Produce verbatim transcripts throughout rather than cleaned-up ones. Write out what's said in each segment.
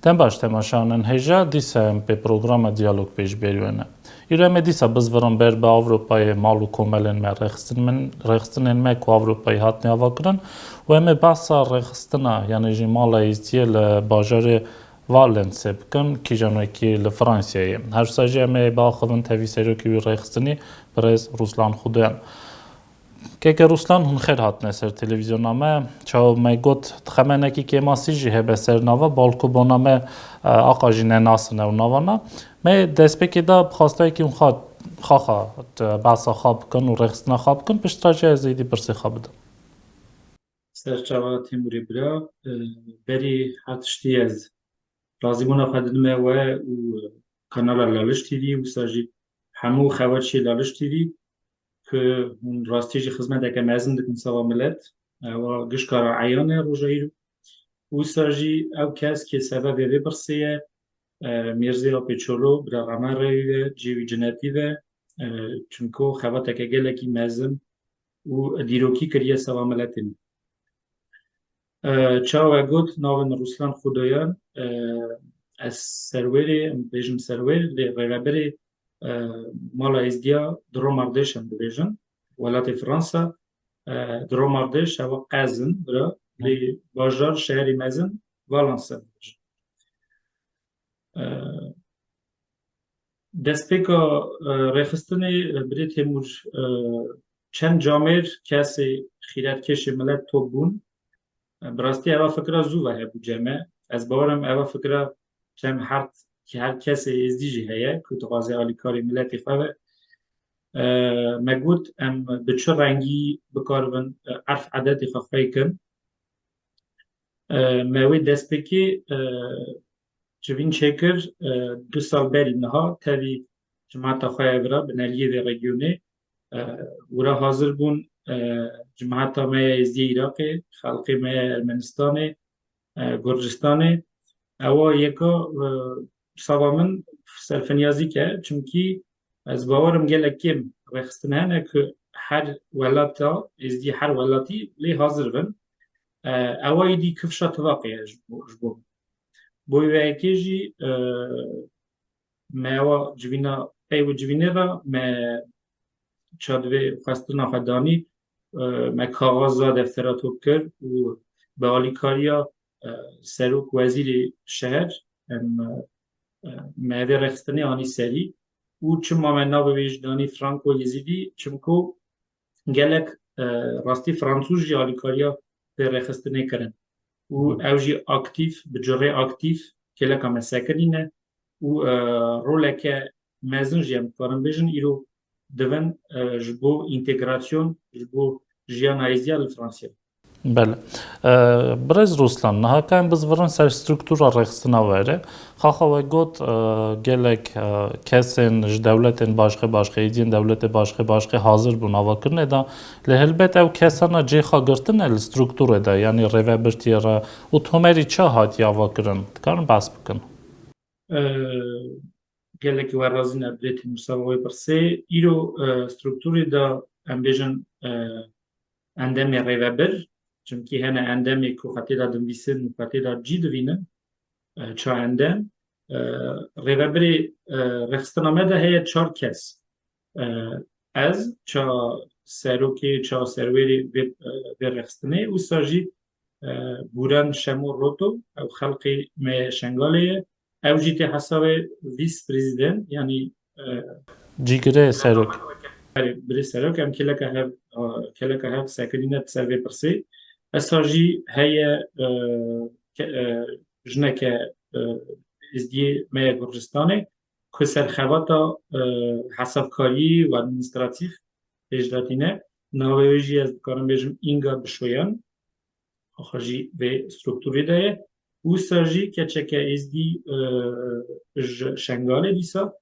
Dem baş temaşanên hêja, dîsa em pê programa Diyalog pêşberî wene. Îro em ê dîsa bizvirin ber bi Ewropayê, mal û komelên me, rêxistin min, rêxistinên me ku Ewropayê hatine avakirin û em ê behsa rêxistina, yanî jî mala Êzidiyê li bajarê Valence bikin, kîjan wekî li Fransayê. Her wisa jî em ê biaxivin tevî serokê wî rêxistinî, birêz Ruslan Xudoyan. Keke Ruslan, hûn xêr hatine ser televîzyona me. Çawa me got, dixemenekî kêmasî jî hebe ser nava, balku bona me, e, aqa jî nenasin ew navana. Me destpêkê de bi xwastayekî hûn xwe, xwe, xwe, e, behsa xwe bikin û rêxistina xwe bikin, piştre jî ez êdî pirsê xwe bidim. Serçava Tîmûrê bira, e, berî her tiştî ez razîbûna xwe didime we û kanala Laliş T V, wisa jî hemû xebatçiyê Laliş T V ku hûn rastî jî xizmeteke mezin dikin sava milet. Ewa gişka re eyan e roja îro. Wisa jî ew kes kê sebebê vê pirsê ye, e, Mîrzê Apê Çolo, bira Remer Rewî ve, cî wî cinetî ve, e, çimko xebateke gelekî mezin û dîrokî kiriye sava miletê min. E, çawa got, navê min Ruslan Xudoyan, e, ez serwêrê, em bêjim serwêr, lê rêvebirê, e, mala Êzdiya di Romardêş em dibêjin, welatê Fransa, e, di Romardêş ewa qez in, bira, lê bajar, şeherî mezin Valence em dibêjin. E, destpêka, e, rêxistinê, e, birê Têmûr, e, çend camêr kesê xîretkêşê milet top bûn. E, bi rastî eva fikra zû ve hebû cem e. Ez bawer im eva fikra cem her, her kesê êzdî jî heye ku dixwaze alîkarê miletê xwe be. E, me got em bi çi rengî bikaribin, e, erf edetê xwe xwey kin. E, me wê destpêkê, e, civîn çêkir, e, du sal berî niha tevî cimata xwe ya vira bineliyê vê regionê, e, wira hazir bûn, e, cimata me ya Êzdiyê Iraqê, xelkê me ya Ermenistanê, e, Gurcistanê. Ewa yeka, e, sava min serfinyazîk e, çimkî ez bawer im gelek kêm rêxistin hene ku her welata, êzdî her welatî lê hazir bin. E, ewa êdî kifşa tivaqê ye ji bo, ji bo. Boy ve yekê jî, e, me ewa civîna, pey û civînê re me çadivê xwestina xwe danî, e, me kaxaza deftera top kir û bi alîkariya, e, serok wezîrê şeher, em, e, me vê rêxistinê anî serî û çima me navê wê jî danî Franco Yezîdî, çimku gelek, e, rastî Fransûz jî alîkariya vê rêxistinê kirin û ew jî aktîf, bi curê aktîf kêleka me sekinîne û, e, roleke mezin jî em dikarin bêjin îro divin, e, ji bo întegrasyon, ji bo jiyana êzdiya li Fransa. Belê. E, Birêz Ruslan, niha ka em bizvirin ser struktura rêxistina were. Xaxa we got, e, gelek, e, kesên ji dewletên başqe başqe, êdiyên dewletê başqe başqe hazir bûn avakirinê de. Lê helbet ew kesana cê xwe girtine li strukturê de, yanî rêvebirtiyê re û tomerî ça hatiye avakirin? Dikarin behs bikin? E, gelekî we razî ne, birê Tîmûr, sava wê pirsê. Îro, e, strukturê de em bêjin, e, endemê rêvebir, çimkî hene endemê ku xetê de dinivîsin û xetê de cî divînin, e, ça endem. E, rêvebirê, e, rêxistina me de heye çar kes. E, ez, ça serokê, ça serwêrê vê, e, vê rêxistinê, wisa jî, e, Bûren Şemo Roto, ew xelkê me Şengalê ye. Ew jî tê hesabê vîs prezîdent, yanî, e, Cîgirê serok. Erê, birê serok, em kêleka hev, e, kêleka hev sekinîne ser vê pirsê. Esa jî heye, e, ke-, e, jineke, e, êzdiyê me ye Gurcistanê, ku ser xebata, e, hesabkarî û administratîf pêş de tîne. Navê wê jî ez dikarim bêjim Inga Bişoyan. Axa jî vê strukturê de ye. Wisa jî keçeke êzdî, e, ji Şengalê dîsa,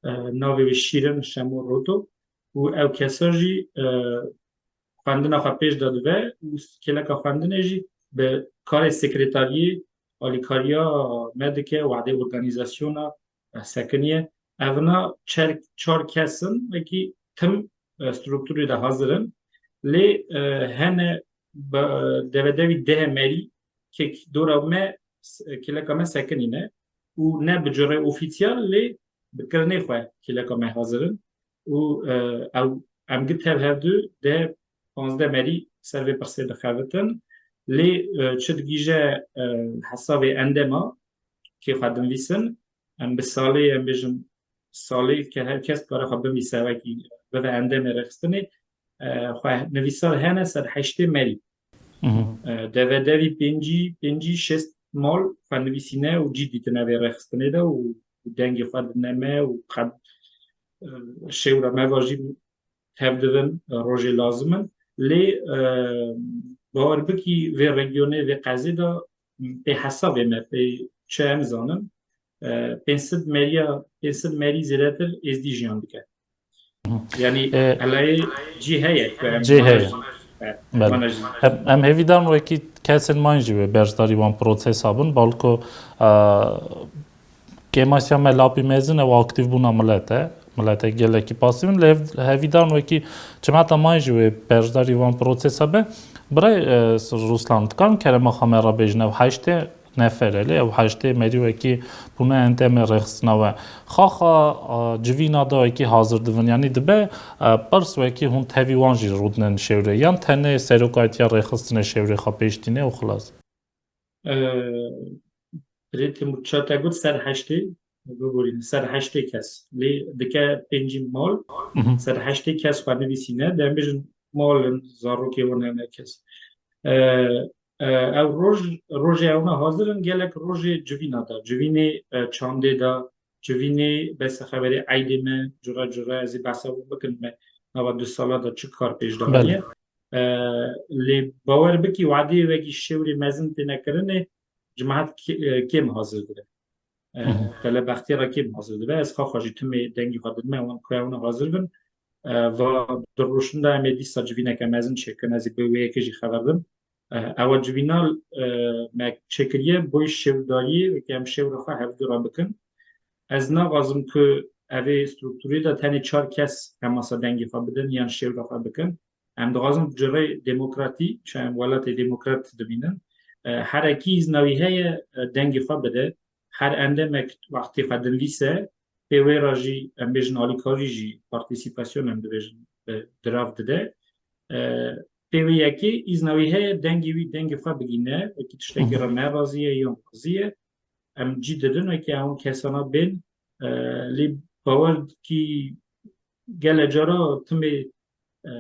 e, navê wê Şîrin Şemo Roto û ew kesa jî, e, xwendina xwe pêş de dibe û kêleka xwendinê jî bi karê sekretariyê alîkariya me dike, wadê organîzasyona, e, sekiniye. Evna çer-, çar kes in, wekî tim, e, strukturê de hazir in. Lê, e, hene be-, devedevî deh merî kek dora me s- kêleka me sekinîne û ne bi curê ofîsyal lê bi kirinê xwe kêleka me hazir in û e, ew em gi tev hevdu deh panzdeh merî ser vê pirsê dixebitin. Lê e, çi digihîje e, hesabê endema kê xwe dinivîsin, em bi salê, em bêjin salê ke her kes kare xwe binivîse wekî bibe endemê rêxistinê, e, xwe nivîsar hene ser heştê merî. Mhm. E, devedevî pêncî, pêncî şêst mal xwe nivîsîne û cî dîtine vê rêxistinê de û dengê xwe didine me û qe-, e, şêwra me va jî tevdibin, e, rojê lazim in. Lê, e, bawer bikî vê regionê, vê qezê de pê hesabê me, pê çi em zanin, e, pênc sed meriya, pênc sed merî zêdetir êzdî jiyan dike. Yanî E, elayê cî heye ku em cî heye. Belê. Em, em hêvîdar in wekî kesên mayîn jî wê berjdarî wan prosesa bin. Balko, e, kêmasiya me lapî mezin e û aktîvbûna milet e. Miletê gelekî pasîv in. Lê hev-, hêvîdar in wekî çimeta mayîn jî wê berjdarî wan prosesa be. Birê, e, Ruslan, dikarin kerema xwe me re bêjin ew heştê nefer e, lê ew heştê merî wekî bûne endemê rêxistina we. Xaxa, a, civîna da wekî hazir dibin, yanî dibe, a, pirs wekî hûn tevî wan jî rûdinin şêwrê, yan tenê serokatiya rêxistinê şêwrê xwe pêş tîne û xilas? E, Birê Timur, ça te got ser heştê, biborîne, ser heştê kes. Lê dike pêncî mal, Mhm. ser heştê kes xwe nivîsîne, de em bêjin mal in, zarokê wan hene kes. E, e, ew roj, rojê ewna hazir in, gelek rojê civîna da, civînê, e, çandê da, civînê bese xeberê eydê me, cure cure, ez ê behsa wan bikim me, nava du sala da çi kar pêş de Belê. heye. E, lê bawer bikî, wadeyê wekî şêwrê mezin têne kirinê, cimaet kê-, e, kêm hazir dibe. E, Mhm. Telebextê re kêm hazir dibe. Ez xaxa jî timê dengî xwe didime wan ku ewna hazir bin. E, va di roşin de em ê dîsa civîneke mezin çêkin. Ez ê bi wê yekê jî xeber dim. E, ewa civîna, e, me çêkiriye boy şêwdariyê, wekî em şêwra xwe hevdû re bikin. Ez naxwazim ku evê strukturê de tenê çar kes hemasa dengê xwe bidin yan şêwra xwe bikin. Em dixwazin bi curê demokratî, çi em welatê demokrat dibînin. E, herekî îzna wî heye, e, dengê xwe bide. Her endemek wextê xwe dinivîse, pê wê re jî, em bêjin alîkarî jî, partîsîpasyon em dibêjin, e, dirav dide. E, pê wê yekê îzna wî heye dengê wî, dengê xwe bigîne, wekî tiştekî Hı hı. re nerazî ye yan razî ye. Em cî didin wekî ewan kesana bên, e, lê bawer dikî gele cara timê, e,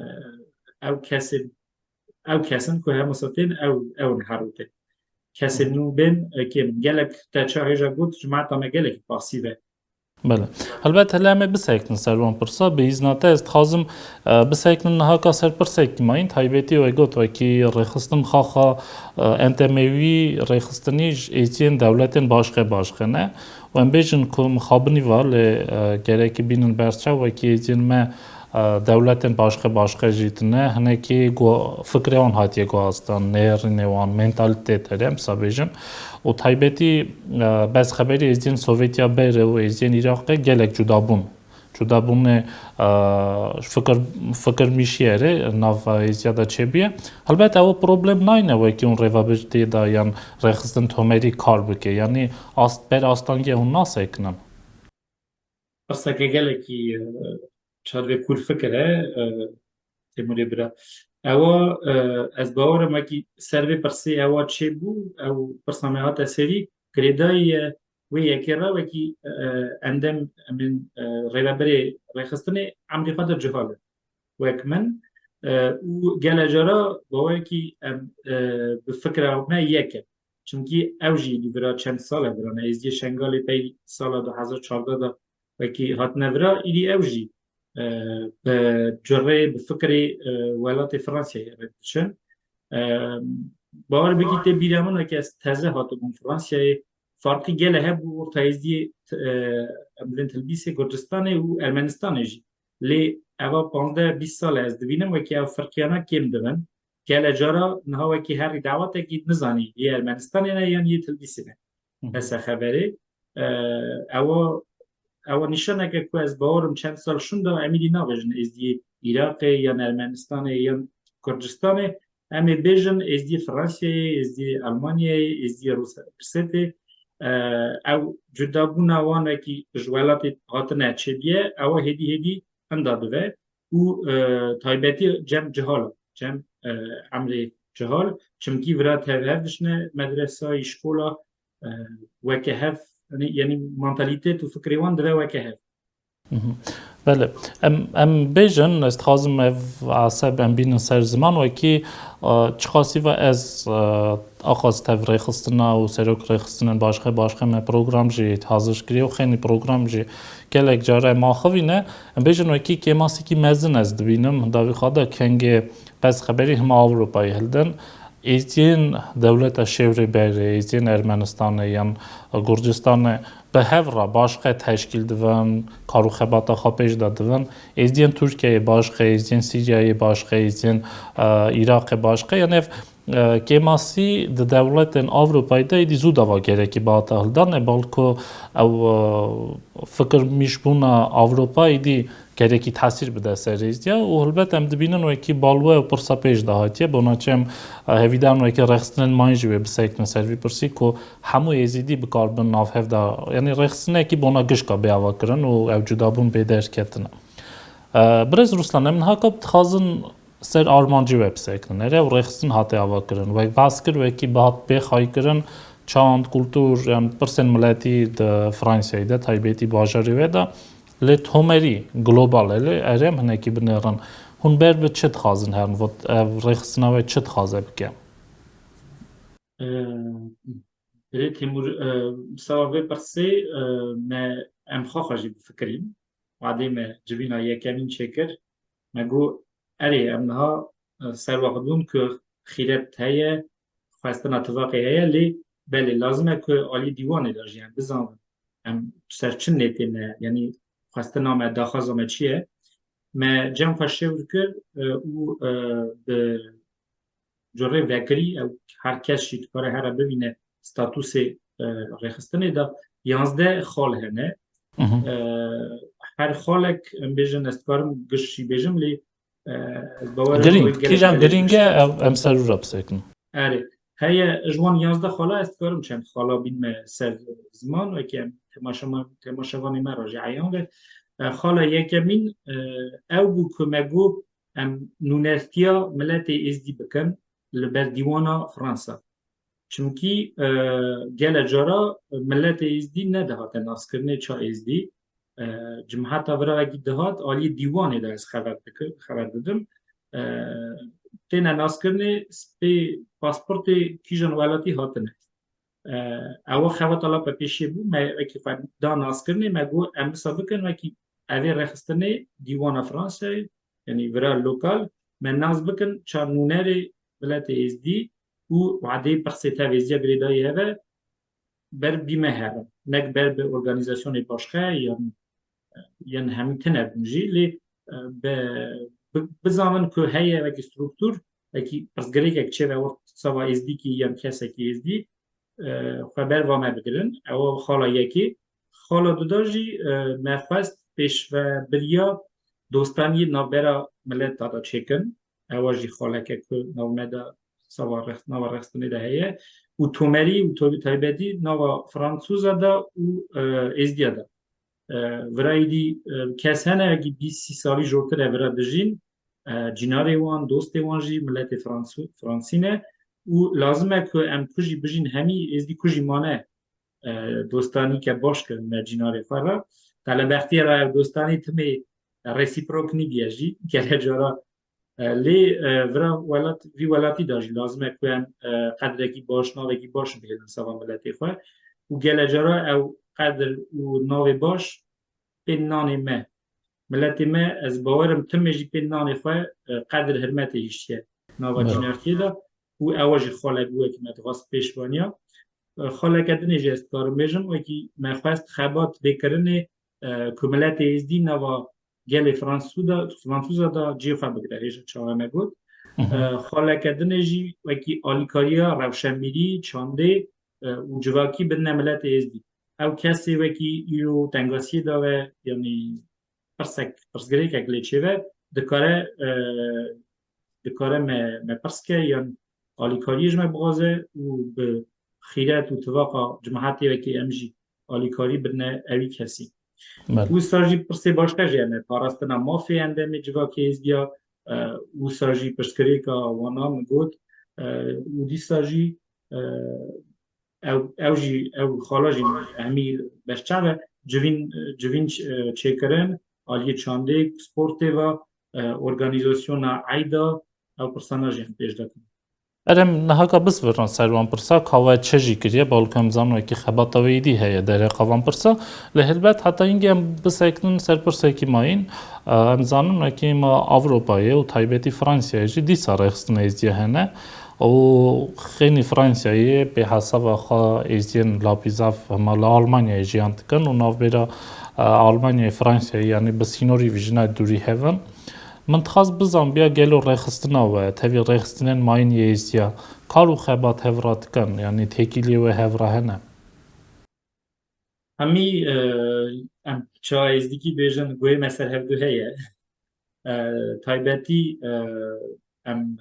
ew kesên, ew kesin ku hemasa tên ew, ew in herûtê. Kesên Hı hı. nû bên, e, kêm in. Gelek te ça hêja got, cimata me gelekî pasîv e. Belê. Helbet hele em ê bisekinin ser wan pirsa. Bi îzna te ez dixwazim, e, bisekinin niha ka ser pirsekî mayîn. Taybetî we got wekî rêxistin xaxa, e, entemê wî rêxistinî ji êziyên dewletên başqe başqe ne. Û em bêjin ku mixabinî va lê, e, gerekî bînin berçaw wekî êziyên me, e, dewletên başqe başqe jî tine. Hinekî gu-, fikrê wan hatiye guhastan, nêrînê wan, mentalîtê te, em sa bêjin. Û taybetî, e, bes xeberî êziyên Sovyetiya berê û êziyên Iraqê gelek cuda bûn. Cudabûnê, e, fikir, fikir mîşiyerê nav êziya de çêbûye. Helbet ew problem nayne wekî hûn rêvebirtiyê de yan rêxistin tomerî kar bike. Yanî ast, ber astangiyê hûn nasekinin. Pirseke gelekî, e, çar vê kûr fikir e, e, Têmûrê bira. Ewa, e, ez bawer im wekî ser vê pirsê ewa çêbû, ew pirsa me hate serî, girêdayî ye wê yekê re wekî, e, endem, em ên, e, rêvebirê rêxistinê emrê xwe de cihal in. Wek min, e, û gele cara bawerekî em, e, bi fikra me yek in. Çimkî ew jî êdî vira çend sal e virane. Êzdiyê Şengalê pey sala du hezar çardeh de wekî hatine vira, îdî ew jî, e, bi curê, bi fikrê, e, welatê Fransayê re diçin. E, bawer bikî tê bîra min wekî ez teze hatibûm Fransayê, farqî gele hebû orta êzdiyê, e, em divên Tilbîsê, Gurcistanê û Ermenistanê jî. Lê eva panzdeh bîst sal e ez dibînim wekî ev firqiyana kêm dibin. Gele cara niha wekî herî dawetekî nizanî yê Ermenistanê ne yan yê Tilbîsê ne. Hı hı. Bese xeberê. E, ewa, ewa nîşaneke ku ez bawer im çend sal şûnda em îdî nabêjin êzdiyê Iraqê yan Ermenistanê yan Kurdistanê. Em ê bêjin êzdiyê Fransayê, êzdiyê Almanyayê, êzdiyê Rûs-, Rûsetê, e, ew cudabûna wan wekî ji welatê hatine çêbiye, ew hêdî hêdî hinda dive û, e, taybetî cem cihal, cem, e, emrê cihal, çimkî vira tev hev dişine medresa, îşkola, e, weke hev, yanî, yanî mantalîtet û fikrê wan dive weke hev. Mhm. Belê. Em, em bêjin, ez dixwazim ev aseb em bînin ser ziman, wekî, e, çiqasî ve ez, e, axaz tev rêxistina û serok rêxistinên başqe, başqe me program jî hazir kiriye û xeynî program jî gelek care ma xivîne. Em bêjin, wekî kêmasîkî mezin ez dibînim, dawî xwe de kengê pez xeberî hima Ewropayê hildin. Êziyên dewleta Şêwrê Berê, êziyên Ermenistanê yan Gurcistanê bi hev re başqe teşkîl dibin, kar û xebata xwe pêş de dibin. Êziyên Tirkiyeyê başqe, êziyên Sîriyeyê başqe, êziyên, e, Iraqê başqe. Yanî ev, e, kêmasî di dewletên Ewropayê de êdî zû dava gerekî bihata hildan. E, belku ew, e, fikir mîşbûna Ewropa êdî gerekî tesîr bide ser êziya û helbet em dibînin wekî balwe û pirsa pêş de hatiye. Bona çi em, e, hevîdan wekî rêxistinên mayîn jî wê bisekinin ser vî pirsî ku hemû êzîdî bikaribin nav hev de, yanî rêxistinekî bona gişka bê avakirin û ew cudabûn bê derketin. E, Birêz Ruslan, em niha ka dixwazin ser armancî we bisekinin. Erê ew rêxistin hate avakirin. Wek behs kir, wekî bihat bê xaykirin, çand, kultur, yan pirsên miletî di Fransayê de, taybetî bajarê we de. Lê tomerî, global e, lê erê em hinekî binêrin. Hûn ber bi çi dixwazin herin? Vot, ev rêxistina we çi dixwaze bike? Ee, Birê Timur, e, seba vê pirsê, e, me em xwe xwe jî bifikirîn. Wadê me civîna yekemîn çêkir. Me got, erê, em niha, e, ser we xwe dibûn ku xîret heye, xwestina tifaqê heye, lê belê lazim e ku alî dîwanê de jî em bizanbin. Em ser çi nêtê me, yanî xwestina me, daxwaza me çi ye? Me cem xwe şêwr kir, e, û, e, bi curê vekirî, ew her kes jî dikare here bibîne statusê, e, rêxistinê de yanzdeh xal hene. Mhm. E, her xalek, em bêjin, ez dikarim giş jî bêjim, lê, e, ez bawer im Girîng, ew gelek kîjan tevlî girîng e, ew em ser wî re bisekinin. Erê, heye, ji wan yanzdeh xala ez dikarim çend xala bînme ser ziman, wekî em temaşema-, temaşevanê me re jî eyan be. E, xala yekemîn, e, ew bû ku me got, em nûnertiya miletê êzdî bikin li ber dîwana Fransa. Çimkî, e, gele cara miletê êzdî nedihate naskirinê ça êzdî. E, cimheta vira wekî dihat aliyê dîwanê de ez xeber dikir, xeber didim. E, têne naskirinê spê pasportê kîjan welatî hatine. E, ewa xebata la pepêşiyê bû, me wekî xwe da naskirinê, me got, em wisa bikin wekî evê rêxistinê dîwana Fransayê, yanî vira lokal, me nas bikin ça nûnerê miletê êzdî û wadê pirsê tev êzdiya girêdayî heve ber bîme herin. Nek ber bi organîzasyonê başqe yan, yan hemî tine bûn jî, lê, e, be, bi, bizanbin ku heye wekî struktur, wekî pirsgirêkek çêve wert sava êzdîkî yan kesekî êzdî, e, xwe ber va me bigirin. Ew xala yekê. Xala duda jî, e, me xwest pêşvebiriya dostaniyê navbera mileta de çêkin. Ewa jî xaleke ku nav me de sava rex-, nava rexistinê de heye. Û tomerî û to-, taybetî nava Fransûza de û, e, Êzdiya de. E, vira êdî, e, kes hene, wekî bîst sî salî jortir e vira dijîn. E, cînarê wan, dostê wan jî miletê Fransû-, Fransî ne. Û lazim e ku em ku jî bijîn hemî êzdî ku jî mane, e, dostanîke baş kirin me cînarê xwe re. Telebextiyê re ev dostanî timê resîprok nîbiye jî. Gele cara E, lê, e, vira welat, vî welatî de jî lazim e ku em, e, qedrekî baş, navekî baş bihêlin sava miletê xwe. Û gele cara ew qedir û navê baş pê nanê me. Miletê me, ez bawer im timê jî pê nanê xwe, e, qedir hirmetê hiştiye nava Mero. Cînartiyê de. Û ewa jî xalek bû wekî me dixwest pêş vaniya. E, xaleke dinê jî ez dikarim bêjim, wekî me xwest xebat vê kirinê, e, ku miletê êzdî nava gelê Fransû de, Fransûza de cihê xwe bigire, hêja çawa me got. Mhm. E, xaleke dinê jî wekî alîkariya rewşenbîrî, çandê, e, û civakî bidine miletê êzdî. Ew kesê wekî îro tengasiyê de ve, yanî pirsek, pirsgirêkek lê çêve, dikare, e, dikare me, me pirs ke yan alîkariyê ji me bixwaze û bi xîret û tivaqa cemaetê wekî em jî alîkarî bidine ewî kesî. Belê. Wisa jî pirsê başka jî hene, parastina mafê endamê civakê êzdiya, e, wisa jî piştgirêka wana min got, e, û dîsa jî, e, ew, ew jî, ew xala jî hemî beşçav e, civîn, civîn, e, çêkirin, aliyê çandê, sportê ve, e, organîzasyona eyda, ew pirsana jî em pêş dikin. Erê, em niha ka bisvirrin ser wan pirsa, ka we çi jî kiriye, balkû em zanin wekî xebata we êdî heye derheqa van pirsa. Lê helbet heta hingê em bisekinin ser pirsekî mayîn, e, em zanin wekî ma Ewropayê û taybetî Fransayê jî dîsa rêxistina êzdiya hene. Û xênî Fransayê bêhesaba xwe êzdiyên lapîzav hema li Almanyayê jiyan dikin û navbêra, e, Almanyayê Fransayê, yanî bi sînorî vî jina dûrî hev in. Min dixwest bizanbiya gelo rêxistina we, tevî rêxistinên mayîn yê êzdiya, kar û xebat hev re dikin, yanî têkiliyê we hev re hene? Hemî, e, em çawa êzdîkî bêjin, guhê me ser hevdu heye. E, taybetî, e, em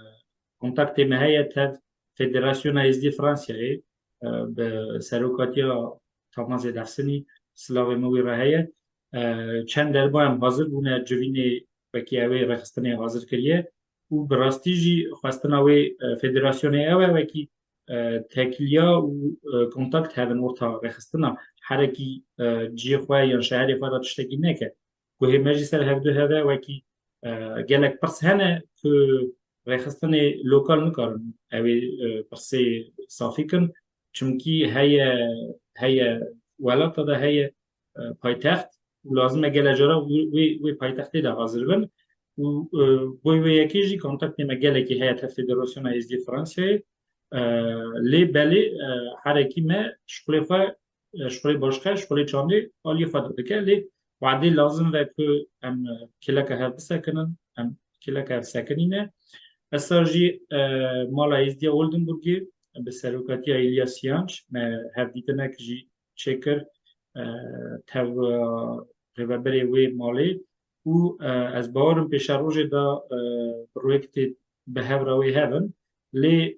kontaktê me heye tev Federasyona Êzdî Fransayê, e, bi serokatiya Tamazê Dehsinî, silavê min wî re heye. E, çend derba em hazir bûne civînê wekî ew ê rêxistinê hazir kiriye û bi rastî jî xwestina wê, e, federasyonê ew e wekî, e, tekliya û, e, kontakt hebin orta rêxistina. Herekî, e, ciyê xwe yan şeherê xwe de tiştekî neke. Guhê me jî ser hevdu heve wekî, e, gelek pirs hene ku rêxistinê lokal nikarin ew ê, e, pirsê safî kin. Çimkî heye, heye welata de heye, e, paytext û lazim e gele cara wê, wê, wê paytextê de hazir bin. Û, e, boy wê yekê jî kontaktê me gelekî heye tev Federasyona Êzdî Fransayê. E, lê belê, e, herekî me şixulê xwe, e, şixulê başqe, şixulê çandê aliyê xwe de dike. Lê wadê lazim ve ku em, e, kêleka hev bisekinin, em kêleka hev sekinîne. Esa jî, e, Mala Êzdiya Oldenburgê bi serokatiya Îlyas Yanç me hevdîtinek jî çêkir, e, tev, e, rêveberê wê malê û, e, ez bawer im pêşerojê de, e, bi proyektê bi hev re wê hev in. Lê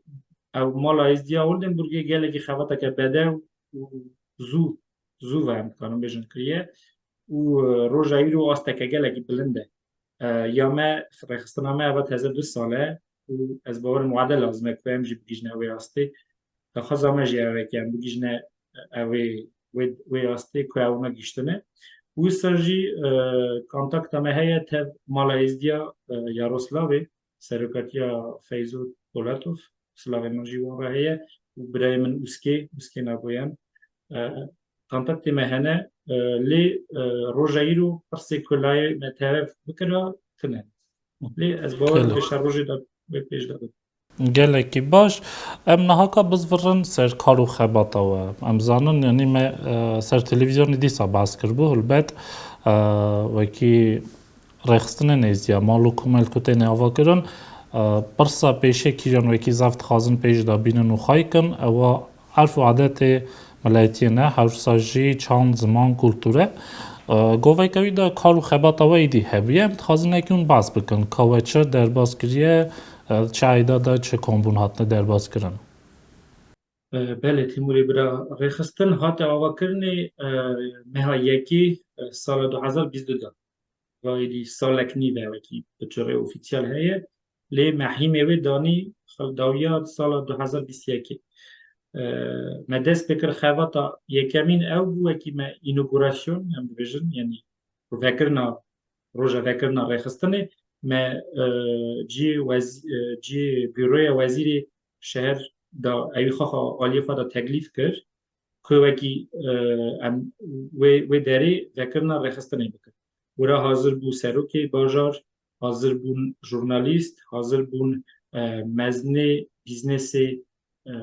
ew Mala Êzdiya Oldenburgê gelekî xebateke bedew û zû, zû ve em dikarin bêjin kiriye û, e, roja îro asteke gelekî bilind e. E, ya me, rêxistina me eva teze du sal e û ez bawer im wade lazim e ku em jî bigihîjine wê astê. Daxwaza me jî ev e ku em bigihîjine, e, wê, wê, wê astê ku ew negihîştine. Wisa jî, e, kontakta me heye tev Mala Êzdiya, e, Yaroslavê, serokatiya Feyzo Polatov, silavê min jî wan re heye û birayê min Uskê, Uskê Naboyan, e, kontaktê me hene, e, lê, e, roja îro pirsê ku layê me tev bikira tune. Lê ez bawer im Gelek. pêşerojê de wê pêş de bin. Gelekî baş. Em niha ka bizvirin ser kar û xebata we. Em zanin, yanî me, e, ser televîzyonê dîsa behs kiribû, helbet, e, wekî rêxistinên êzdiya, mal û komel ku têne avakirin, e, pirsa pêşê kîjan wekî zaf dixwazin pêş de bînin û xwey kin, ewa erf û adetê miletiyê ne, hewsa jî çand, ziman, kulture. E, goveka wî de kar û xebata we êdî hebûye, em dixwazin yekî hûn behs bikin, ka we çi derbas kiriye, e, çi eyda de çi kombûn hatine derbas kirin? E, belê Timûrê bira, rêxistin hate avakirinê, e, meha yekê, e, sala du hezar bîst du de. Va êdî salek nîv e wekî bi çirê ofîsyal heye. Lê me hîmê wê danî xil dawiya sala du hezar bîst yekê. E, me dest pê kir xebata yekemîn ew bû wekî me înogurasyon, em dibêjin, yanî vekirina, roja vekirina rêxistinê me, e, ciyê wez-, e, ciyê buroya wezîrê şeher da ewî xwe xwe aliyê xwe de teklîf kir ku wekî, e, em wê, wê derê vekirina rêxistinê bikin. Wira hazir bû serokê bajar, hazir bûn jurnalîst, hazir bûn, e, mezinê bîznesê, e,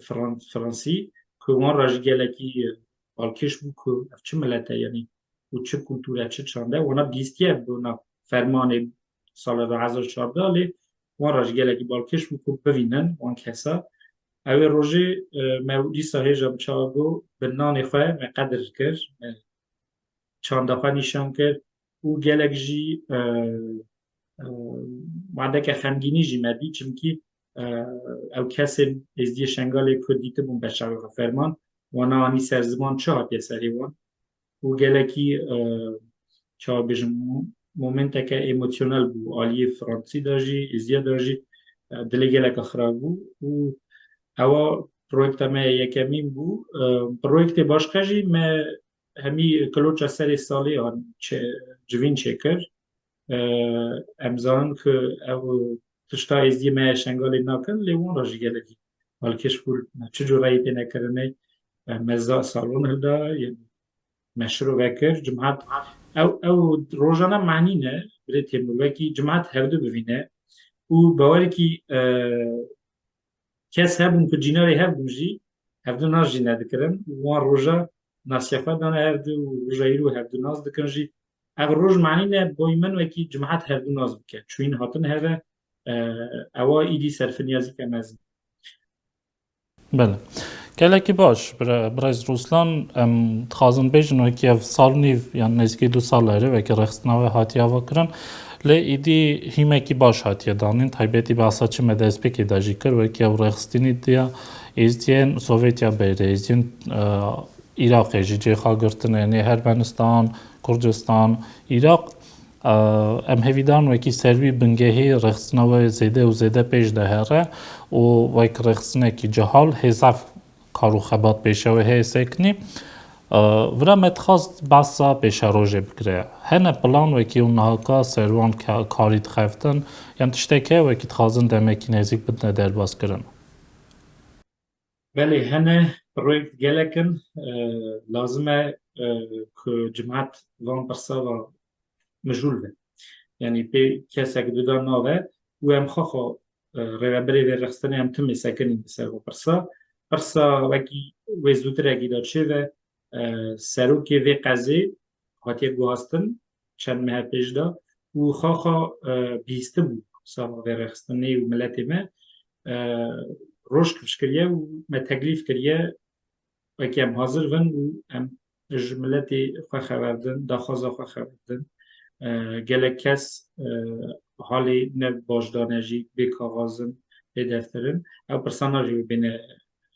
Fran-, Fransî, ku wan re jî gelekî, e, balkêş bû ku ev çi milet e, yanî û çi kultûr e, çi çand e. Wana bihîstiye bi wana fermanê sala du hezar çardeh, lê wan re jî gelekî balkêş bû ku bivînin wan kesa. Ew ê rojê, e, me dîsa hêja bi çawa got, bi nanê xwe me qedir kir, me çanda xwe nîşan kir û gelek jî, e, e, wadeke xemgînî jî me dî, çimkî, e, ew kesên êzdiyê Şengalê ku dîtibûn beşa wê xwe ferman, wana anî ser ziman çi hatiye serê wan û gelekî, e, çawa bêjim, momenteke emosyonel bû. Aliyê Fransî de jî, êzdiya de jî, e, dilê geleka xirab bû û ewa proyekta me yekemîn bû. E, proyektê başqe jî me hemî kiloça serê salê an çe-, civîn çêkir. E, em zanin ku ew tişta êzdiyê me Şengalê nakin, lê wan re jî gelekî balkêş bû. Çi cû reyî têne kirinê, e, me za salon hilda, yanî me şirove kir, cimat. Ew, ew rojana manî ne, birê Têmur, wekî cimat hevdu bivîne û bawerekî, e, kes hebûn ku cînarê hev bûn jî, hevdu nas jî nedikirin. Wan roja nasiya xwe dane hevdu û roja îro hevdu nas dikin jî. Ev roj manî ne, boy min wekî cimat hevdu nas bike. Çûyîn hatin heve, e, ewa îdî serfinyazîke mezin. Belê. Gelekî baş, bira-, birêz Ruslan, em dixwazin bêjin wekî ev sal nîv, yan nêzîkî du sal here, wekî rêxistina we hatiye avakirin. Lê îdî hîmekî baş hatiye danîn, taybetî behsa çi me destpêkê de jî kir, wekî ew rêxistinî diya êzdiyên Sovyetiya berê, êzdiyên, e, Iraqê jî cêxa girtinê, nê Ermenistan, Kurdistan, Iraq, e, em hêvîdan wekî ser wî bingehê rêxistina we zêde û zêde pêş de here û wek rêxistinekî cihal hê zaf kar û xebat pêşe we heye sekinî. E, vira me dixwast behsa pêşerojê bikire. Hene plan wekî û nahaka ser wan ka-, karî dixeftin, yan tiştek heye wekî dixwazin demekî nêzîk bidine derbas kirin? Belê, hene proyekt gelek in, e, lazim e, e, ku cimat van pirsa ve mijûl be. Yanî pê kesek duda nabe û em xwe xwe, e, rêvebirê vê rexistinê em timê sekinîn li ser vê pirsa. Pirsa wekî wê zûtirekî de çêbe, e, serokê vê qezê hatiye guhastin çend mehe pêş de û xwe xwe, e, bihîstibû sava vê rêxistinê û miletê me, e, roj kifş kiriye û me teklîf kiriye, wekî em hazir bin û em ji miletê xwe xeber din, daxwaza xwe xeber din. E, gelek kes, e, halê ne baş dane jî bê kaxaz in, bê deftir in. Ew pirsana jî wê bêne,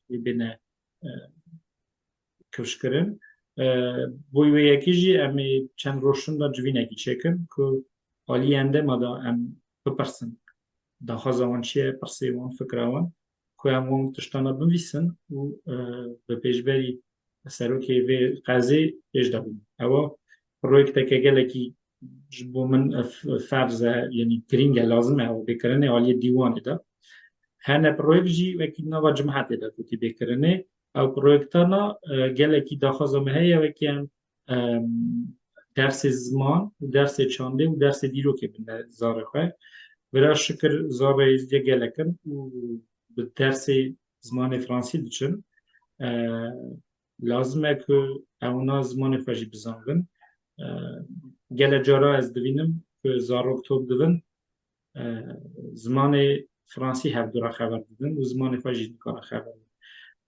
wê bêne, e, kifş kirin. E, bo wê yekê jî em ê çend roj şûn de civînekî çêkin ku aliyê endema de em bipirsin. Daxwaza wan çi ye, pirsê wan, fikra wan, ku em wan tiştana binivîsin û, e, bi pêşberî serokê vê qezê pêş de bûn. Ewa proyekteke gelekî ji bo min, e, f-, ferz e, yanî girîng e, lazim e ew bê kirinê aliyê dîwanê de. Hene proyekt jî wekî nava cimatê de gotî bê kirinê. Ew proyektana, e, gelekî daxwaza me heye, wekî em, em, dersê ziman û dersê çandê û dersê dîrokê bine zarê xwe. Vira şikir zarê êzdiyê gelek in û bi dersê zimanê fransî diçin. E, lazim e ku ewna zimanê xwe jî bizanibin. E, gele cara ez dibînim ku zarok top dibin, e, zimanê fransî hevdu re xeber didin û zimanê xwe jî nikare xeber bidin.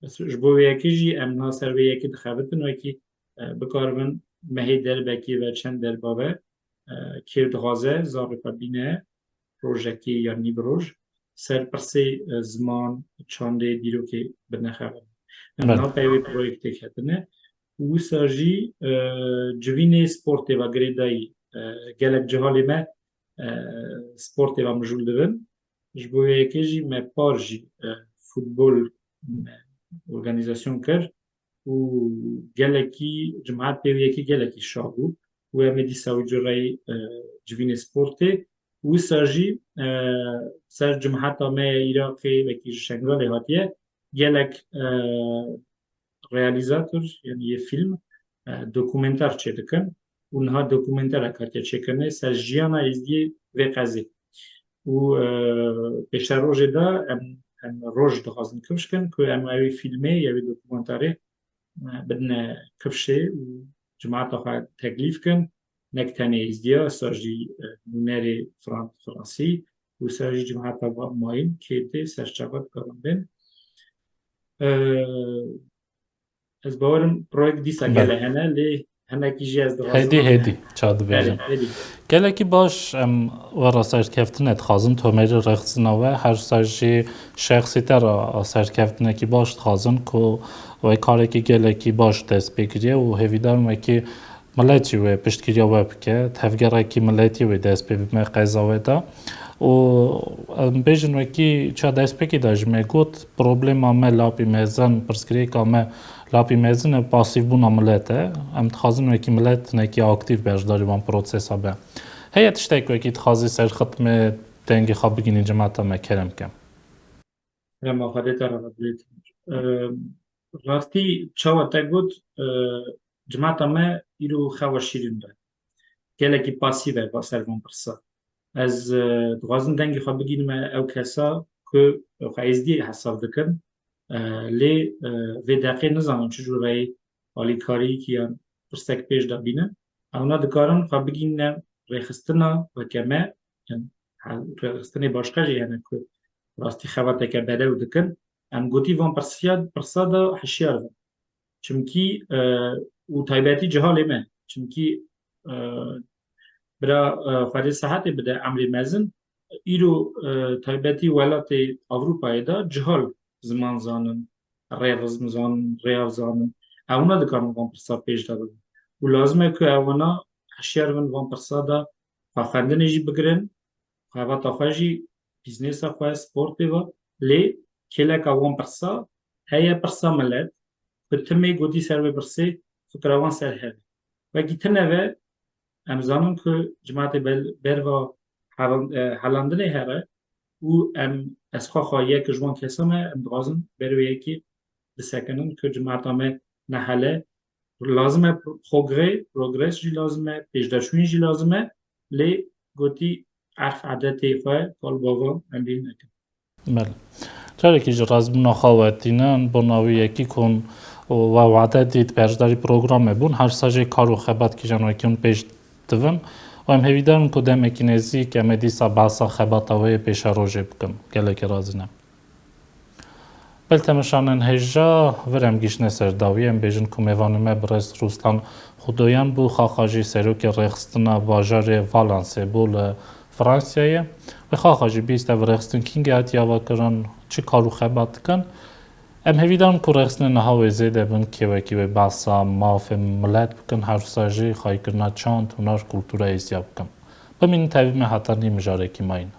Bes ji bo vê yekê jî em niha ser vê yekê dixebitin, wekî, e, bikaribin mehê derbekê ve çend derba ve, e, kê dixwaze zarê xwe bîne rojekê ya nîv roj ser pirsê, e, ziman, çandê, dîrokê bidine xeber. Em Belê. niha peyvê proyektê ketine. Wisa jî, e, civînê sportê ve girêdayî, e, gelek cihalê me, e, sportê ve mijûl dibin. Ji bo vê yekê jî me par jî, e, futbol me organîzasyon kir û gelekî cimat pê wê yekê gelekî şa bû û em ê dîsa wî cureyî, e, civînê sportê. Wisa jî, e, ser cimheta me ya Iraqê, wekî ji Şengalê hatiye, gelek, e, realizator, yanî yê fîlm, e, dokumentar çêdikin û niha dokumentarek hatiye çêkirinê ser jiyana êzdiyê vê qezê. Û, e, pêşerojê de em, em roj dixwazin kifş kin ku em ewî fîlmê ya wî dokumentarê, e, bidine kifşê û cimata xwe teklîf kin. Nek tenê êzdiya, sa jî, e, nûnerê Fran-, Fransî û sa jî cimata va-, mayîn kê tê ser çava dikarin bên. E, ez bawerim proyekt dîsa Belê. gele hene, lê Hinekî jî ez dixwazim. Hêdî, hêdî, ça dibêjin. Hêdî, hêdî. Gelekî baş em we re serkeftinê dixwazin, tomerî rêxistina we, her sa jî şexsî te re serkeftinekî baş dixwazin ku we karekî gelekî baş dest pê kiriye û hêvîdarin wekî milet jî wê piştgiriya we bike, tevgerekî miletî wê dest pê bime qeza we de. Û em bêjin wekî ça destpêkê de ji me got, problema me lapî mezin, pirsgirêka me lapî mezin e, pasîvbûna milet e. Em dixwazin wekî milet hinekî aktîf beşdarî van prosesa be. Heye tiştek wekî dixwazî ser xitmê dengê xwe bigînî cemata me, kerem ke. Rema Xwedê te re vebirit. Rastî çawa te got, e, cimata me îro xewa şîrîn be. Gelekî pasîv e va ser van pirsa. Ez, e, dixwazim dengê xwe bigînime ew kesa ku xwe êzdî hesab dikin, e, lê, e, vê deqê nizanin çi jû reyê alîkariyekî yan pirsek pêş de bînin. Ewna dikarin xwe bigînine rêxistina weke me, yani, ha-, rêxistinê başqa jî hene ku rastî xebateke bedew dikin. Em gotî van pirsiya, pirsa de hişyar bin. Çimkî, e, û taybetî cihalê me. Çimkî, e, bira, e, Xwedê sihetê bide, emrê mezin, îro, e, taybetî welatê Ewropayê de cihal ziman zanin, rê rizm zanin, rêya zanin. Ewna dikarin van pirsa pêş de bibin. Û lazim e ku ewna hişyar bin van pirsa de xwe xwendinê jî bigirin, xebata xwe jî, bîznêsa xwe, sportê ve, lê kêleka wan pirsa heye, pirsa milet, ku timê gotî ser wê pirsê fikra wan ser hev e. Wekî tune ve, em zanin ku cimatê bel-, berva helan-, e, helandinê here û em, ez xwe xwe yek ji wan kesa me, em dixwazin ber wê yekê bisekinin ku cimata me nehele. Lazim e progre, progres jî lazim e, pêşdeçûyîn jî lazim e, lê gotî erf edetê xwe kal bava em bîr nekin. Belê. Carekî ji rêzbûna xwe we tînin, bona wî yekî ku hûn û we wade dît beşdarî programê bûn, her sa jî kar û xebat kîjan wekî hûn pêş divin û em hêvîdar in ku demekî nêzîk em ê dîsa behsa xebata we yê pêşerojê bikin. Gelekî razî ne. Bel temeşanên hêja, vir em gihîştine ser dawiyê, em bêjin ku mêvanê me birêz Ruslan Xudoyan bû, xaxa jî serokê rêxistina bajarê Valansê bû li Fransayê. Wê xaxa jî bihîste bi rêxistin kîngê hatiye avakirin, çi kar û xebat dikin. Em hêvîdar in ku rêxistinên niha wê zêde bin, kê wekî wê behsa mafê milet bikin, her wisa jî xwayîkirina çand, huner, kultura êziya bikin. Bimînin tevî me heta nî mijarekî mayîn.